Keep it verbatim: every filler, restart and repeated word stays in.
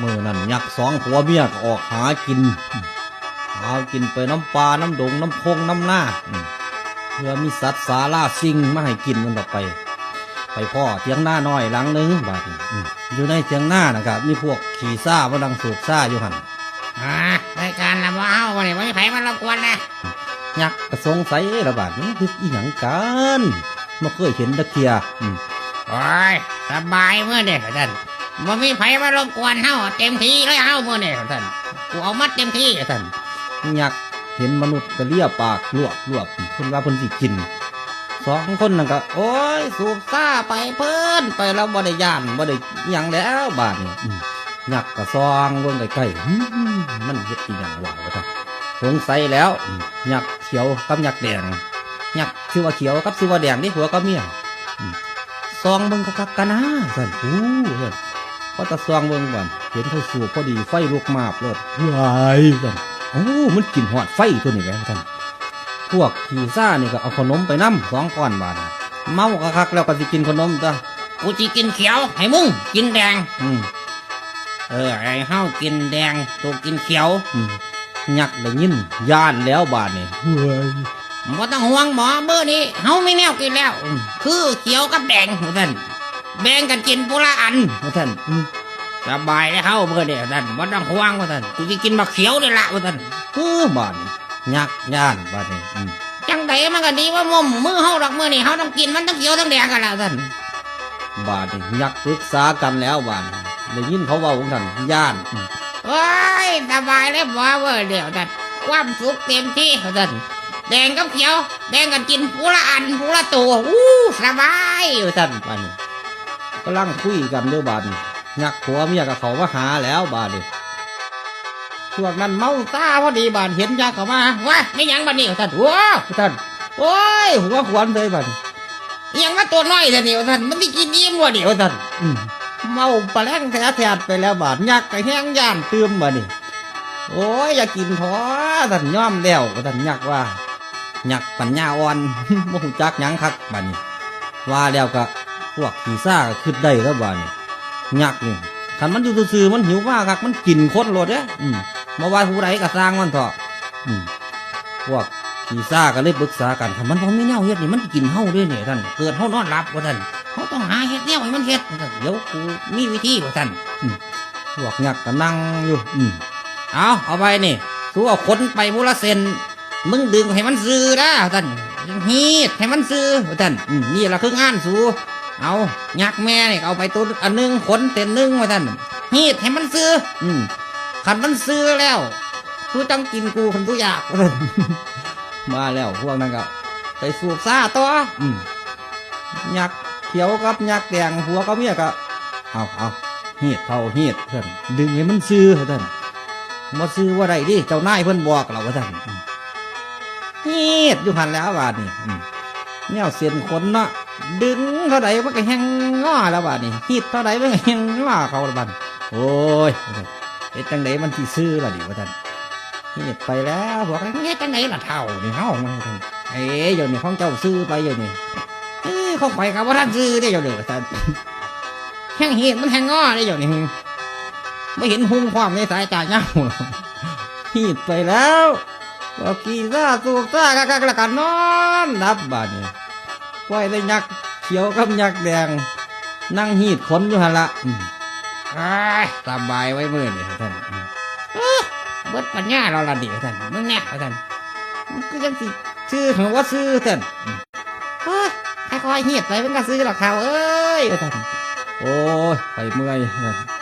มื้อนั้นยักษ์สองผัวเมียก็ออกหากิน หากินไปนำป่านำดงนำโพงนำนา เพื่อมีสัตว์สาราสิ่งมาให้กินมันต่อไป ไปพ้อเถียงนาน้อยหลังหนึ่งบาดนี้ อยู่ในเถียงนานะครับ มีพวกขี้ซ้ามานั่งสูบซ่าอยู่หั่น อ่ารายการละบ่เฮาบ่นี่บ่มีไผมารบกวนนะ ยักษ์ก็สงสัยละบาดนี้เฮ็ดอีหยังกันบ่เคยเห็นจักเทื่อ อืม โอ้ย สบายมื้อนี้ว่าซั่น บ่มีไผมารบกวนเฮา เต็มที่เลยเฮามื้อนี้ว่าซั่น กูเอามาเต็มที่ว่าซั่น ยักษ์เห็นมนุษย์ก็เลียปากลวบๆ เพิ่นว่าเพิ่นสิกิน สองคนนั่นก็ โอ้ย สูบซ่าไปเพิ่นไปแล้วบ่ได้ย้านบ่ได้หยังแล้วบาดนี้ อืม ยักษ์ก็ส่องเบิ่งใกล้ๆ อืม มันเฮ็ดอีหยังวะว่าซั่น สงสัยแล้ว อืม ยักษ์เขียวกับยักษ์แดง ยักษ์ชื่อว่าเขียวกับชื่อว่าแดงนี่ผัวกับเมีย อืม ส่องเบิ่งคักๆ กันนะซั่น อู้ ซั่น พอตาส่องเบิ่งก่อน เห็นเขาสูบพอดีไฟลุกมาบโลด ว้าย ซั่น โอ้ มันกินฮอดไฟตัวนี้แหม ซั่น พวกขี้ซ่านี่ก็เอาขนมไปนำสองก้อนบาดนี้ เมาคักๆ แล้วก็สิกินขนมตัว กูสิกินเขียว ให้มึงกินแดง อืม เออ ให้เฮากินแดง โตกินเขียว อืม ยักษ์ได้ยิน ย้านแล้วบาดนี้ เฮ้ย บ่ต้องห่วงหมอ มื้อนี้เฮามีแนวกินแล้ว อืม คือเขียวกับแดง ว่าซั่น แบ่งกันกินผู้ละอัน ว่าซั่น อืม สบายแล้วเฮามื้อนี้ ว่าซั่น บ่ต้องห่วง ว่าซั่น กูสิกินบักเขียวนี่ละ ว่าซั่น เออ บาดนี้ ยักษ์ย้านบาดนี้ อืม จังใดมันก็ดีกว่าม่มมือเฮาดอก มื้อนี้เฮาต้องกินมันทั้งเขียวทั้งแดงกันแล้ว ว่าซั่น บาดนี้ยักษ์ปรึกษากันแล้วบาดนี้ ได้ยินเขาเว้าจั่งซั่น ย้าน อืม โอ้ย สบายเลยหมอเว้ย เดี๋ยวนั้น ความสุขเต็มที่ ว่าซั่น แดงกับเขียว แบ่งกันกินผู้ละอัน ผู้ละโต อู้ สบาย ว่าซั่น บาดนี้ กำลังคุยกันอยู่บาดนี้ ยักษ์ผัวเมียก็เข้ามาหาแล้วบาดนี้ พวกนั้นเมาซ่าพอดีบาดเห็นยักษ์เข้ามา "ว้า ไม่หยังบาดนี้" ว่าซั่น "โอ้" ว่าซั่น "โอ้ย หัวขวนเลยบาดนี้ อิหยังมาตัวน้อยแท้นี่" ว่าซั่น "มันสิกินอิ่มบ่นี่" ว่าซั่น อืม เมาปะแล่งแท้แท้ไปแล้วบาด ยักษ์ก็แฮงย้านตื่มบาดนี้ "โอ้ย อย่ากินท้อ" ซั่น "ยอมแล้ว" ว่าซั่น ยักษ์ว่า ยักษ์ปัญญาอ่อน บ่ฮู้จักหยังคักบาดนี้ ว่าแล้วก็พวกขี้ซ่าก็คิดได้แล้วบาดนี้ ยักษ์นี่ คันมันอยู่ซื่อๆ มันหิวมาคัก มันกินคนโลดเด้ อืม บ่ว่าผู้ใดก็ซ่างมันเถาะ อืม พวกขี้ซ่าก็เลยปรึกษากัน คันมันบ่มีแนวเฮ็ดนี่ มันสิกินเฮาเด้นี่ ท่าน เกิดเฮานอนหลับ ว่าท่าน เฮาต้องหาเฮ็ดแนวให้มันเฮ็ด ว่าท่าน เดี๋ยวกูมีวิธี ว่าท่าน อืม พวกยักษ์ก็นั่งอยู่ อืม เอา เอาไปนี่ สูเอาขนไปผู้ละเส้น มึงดึงให้มันซื่อนะ ว่าท่าน หีดให้มันซื่อ ว่าท่าน อืม นี่ล่ะคืองานสู เอา ยักษ์แม่นี่เอาไปตัวอันหนึ่ง ขนเส้นหนึ่ง ว่าท่าน หีดให้มันซื่อ อืม คันมันซื่อแล้ว กูจั่งกินกู คันกูอยาก ว่าท่าน มาแล้ว พวกนั้นก็ไปสูบซ่าต่อ อืม ยักษ์เขียวกับยักษ์แดง ผัวกับเมียก็ เอา เอา หีดเฒ่าหีด ว่าท่าน ดึงให้มันซื่อ ว่าท่าน บ่ซื่อบ่ได้เด้ เจ้านายเพิ่นบอกแล้ว ว่าท่าน อืม หีดอยู่หั่นแหล้วบาดนี้ อืม แนวเส้นขนเนาะ ดึงเท่าใดมันก็แฮงงอแล้วบาดนี้ หีดเท่าใดมันก็แฮงงอเข้าแล้วบาดนี้ โอ้ย เฮ็ดจั่งใดมันสิซื่อล่ะนี่ ว่าซั่น หีดไปแล้ว พวกนั้น "เฮ็ดจั่งใดล่ะเฒ่านี่เฮา" ว่าซั่น "เอ้ย เดี๋ยวนี้ของเจ้าซื่อไปเดี๋ยวนี้" "เอ้ย ของข้อยก็บ่ทันซื่อเด้เดี๋ยวนี้" ว่าซั่น แฮงหีดมันแฮงงอเด้เดี๋ยวนี้ บ่เห็นหุงพร้อมในสายตายาว หีดไปแล้ว ว่าขี้ซ่าสูบซ่าคักๆ แล้วก็นอนหลับบาดนี้ ปล่อยแต่ยักษ์เขียวกับยักษ์แดง นั่งหีดขนอยู่หั่นละ อืม เอ้ย สบายไว้มื้อนี้ ว่าซั่น อืม เอ้อ เบิดปัญญาแล้วล่ะนี่ ว่าซั่น มึงเนี่ย ว่าซั่น มันคือจั่งสิซื่อหรือว่าซื่อ ว่าซั่น อืม เอ้ย ค่อยๆ หีดไป มันก็ซื่อหรอกเฒ่าเอ้ย ว่าซั่น โอ้ย ไปเมื่อย ว่าซั่น